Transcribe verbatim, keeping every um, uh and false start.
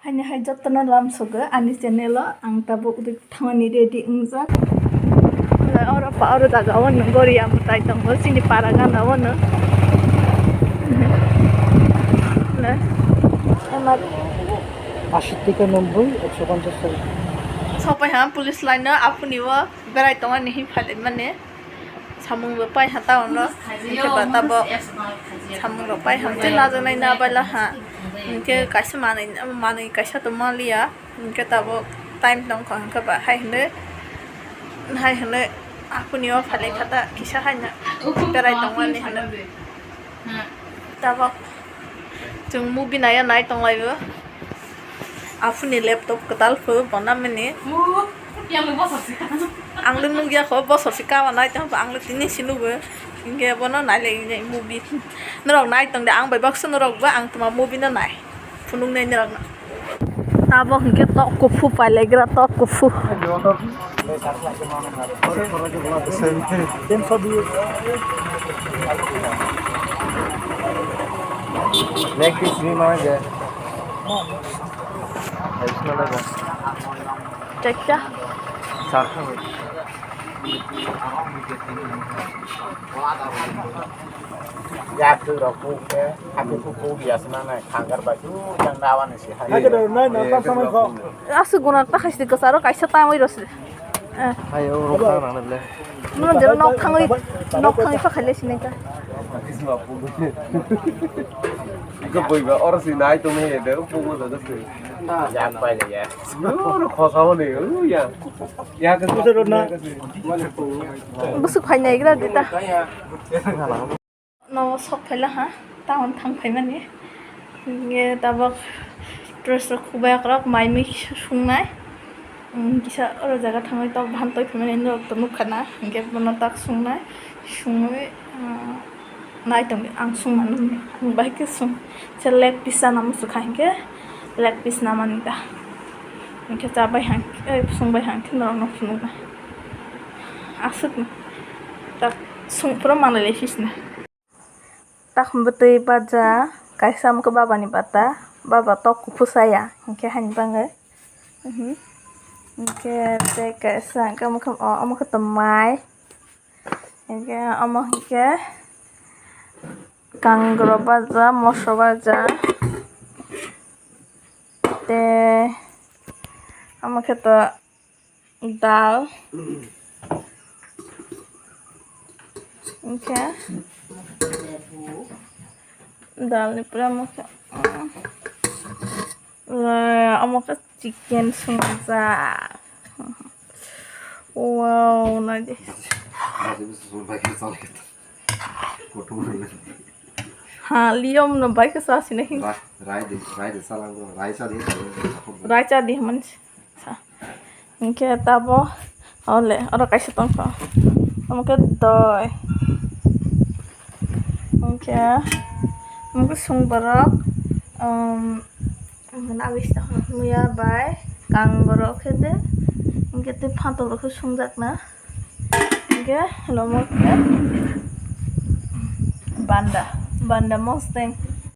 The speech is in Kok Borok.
Ani hai jotono lam sugo ani channel o, ang tabuk ri thangmani ready wngjak. Oro pa, oro jaga o no gori ya mwtai tongo, chini para gana o no. Ashi taka, nobboi, ekso ponchas taka. Sopai ha police line no, aphuni o berai tongmani hin phailaimani. Samung bo pai ha town o, hwnkhe ba tabok samung rok pai ha, hwnkhe najaknai na baila ha, hwnkhe kaisa manwi, manwi kaisa tongma liya, hwnkhe tabok time tongkha, hwnkhe ba hai hwnwi, hai hwnwi aphuni o phalai kha ta kisa haino berai tongmani hwnwi. Tabok chwng movie naiya nai tonglaio. Aphuni laptop kwtal phu bo namani. Mu, yang bo bosor sika. Ang le nukya kho, bosor sika ma nai tong, ang le tini si nugo. Hingke bono nai le movie. Norok nai tong de, ang bai baksa norok ba, ang tuma movie no nai. Phunuk nai norok no. Tabok hingke tok kuphu pai le gra, tok kuphu. Leg piece ni ma je. Chaita. Yak tu rok kuk ke, aku kuk kuk ya sana na, khanggar baju yang dawan si hai. Hai ke dong, nai, nai, tam samai kho. Asu guna ta khasi ko saro kaisa ta mai ros. Eh. Hai, o rok khang nang le. Nung jero nok thangwi, nok thangwi pa khaile sinai ta. Ko boi ba, oro si nai to me de, ko mo da se. Ya pai le ya. Oro khosa mo ne, ya. Ya ke. Busuk phai nai gra dita. No sok phaila ha, town thang phaimani. Nge tabok dress rok khubak rok mai mui sungnai. Kisa oro jaga thangwi tok bahan toi phaimani norok to nukha na. Hingke bono tak sungnai, sungwi, ah, nai tongdi ang sungmani. Ang bahai khe sung, se leg piece sana muchukha hingke leg piece namani da. Hingke chabai hang, eh, sungbai hang khe norok no phunuknai. Aswk tak sung phuru manlai lai sisna. Tak bwtwi baja kaisa wngkha babani bata, baba tok kuphur saya, hinkhe haini bagwi. Mhm. Hinkhe tei kaisa wngkha omo khe, o, omo khe tongmai. Hinkhe omo hinkhe kangrok baja, moso baja. Tei omo khe to dal. Hinkhe dal ni pore omo khe, omo khe chicken swngjak. Wow, naidi. Ha, Liam no bai khe sa sini hin. Rai, rai de, rai de salang, rai sa de. Rai cha di man. Sa. Hinkhe tabo, ole, oro kaisa tongkha. Omo khe doi. Hinkhe, omo khe sung borok, um, muya bai kang borok khe de. Hinkhe tei phantok rok khe sungjakna. Hinkhe, lomo khe banda, banda mosteng.